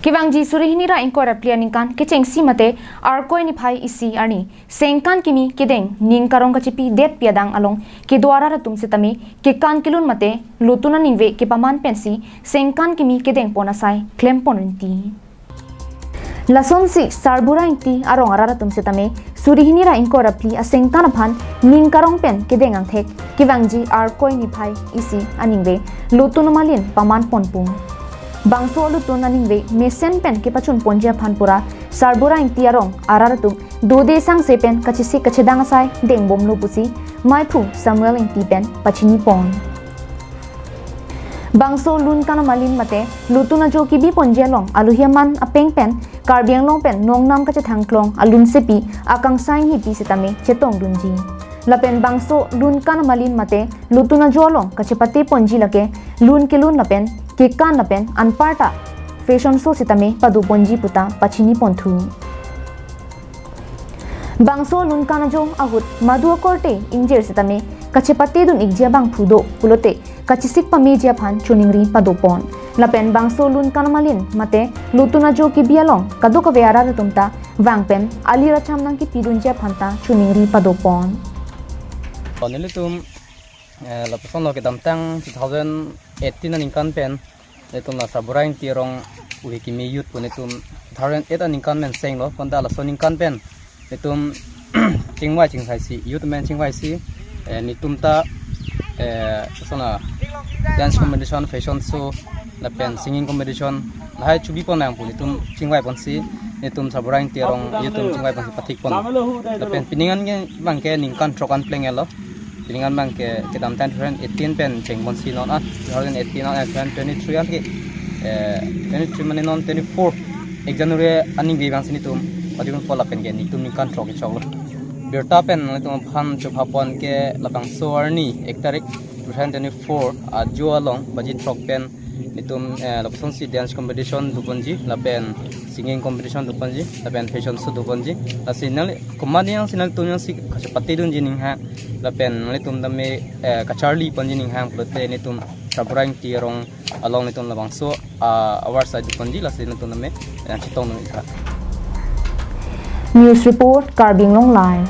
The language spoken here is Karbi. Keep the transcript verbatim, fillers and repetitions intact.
Kevangji suri hini ra ingkoi ra phli aningkan kechengsi mate Arkoi niphai isi arni sengkan kimi kedeng ning karong kachepi detpi adang along kedo arat atum setame kekan kelun mate lotun aningve kepaman pensi sengkan kimi kedeng pon asai klem pon rinti. Lasonsi Sarbura Ingti arong arat atum setame suri hini ra ingkoi ra phli asengkan aphan ning karong pen kedeng angthek kevangji Arkoi niphai isi aningve lotun amalin paman ponpo. Bangso lotun aningve mesen pen kepachun ponji aphan pura Sarbura Ingti arong arat atum dode sangse pen kachesik kachedang asai deng bomlo pusi maiphu Samuel Ingti pen pachini pon. Bangso lun kan amalin mate lotun ajo kebi ponji along alohi aman apeng pen Karbi Anglong pen nongnam kachethang klong alun sepi akangsai hipi setame chetong dunji. Lapen bangso lun kan amalin mate lotun ajo along kachepate ponji lake lun kelun lapen kekan lapen anparta fashion show setame pado ponji puta pachini ponthu. Bangso lun kan ajo ahut madu akorte ingjir setame kachepate dun ikji abangphu do pulote kachesik pameji aphan choningri pado pon. Lapen bangso lun kan amalin mate lotun ajo kebi along kadokave arat atum ta vang pen ali racham nangkepi dunji aphan ta choningri pado pon. Nelitum eh, lapuson lo kedamtang two thousand eighteen aningkan pen nelitum la Sarbura Ingti arong uhe kimi youth pu nelitum two thousand eight aningkan pen senglo, bonta laso aningkan pen nelitum chingvai chingsaisi, youth men chingvaisi, eh, nelitum ta eh, sona dance competition, fashion show lapen singing competition lahai chebi pon nang pu nelitum chingvai ponsi nelitum Sarbura Ingti arong youth atum chingvai ponsi pathik pon. Lapen pining an ke bangke ningkan throk an plenglo. Pining an bangke kedamtang two thousand eighteen pen cheng ponsi non an two thousand eighteen an, eh, two thousand twenty-three an ke, eh, twenty-three mane non twenty-four ek January aningve bangsi nelitum pajun pon lapen ke nelitum ningkan throk kechoklo. Birta pen nelitum aphan chopha pon ke labangso arni ek tarik two thousand twenty-four ajo along baji throk pen nelitum eh, lapusonsi dance competition do ponji lapen singing competition do ponji lapen fashion show do ponji. Lasi neli komani yang si nelitum yang si kachepate dunji ninghang lapen nelitum tame eh, kacharli ponji ninghang pulote nelitum Sarbura Ingti arong along nelitum labangso ah, award sai do ponji, lasi nelitum tame eh, chetong nung ikha. News report, Karbi Anglong Live.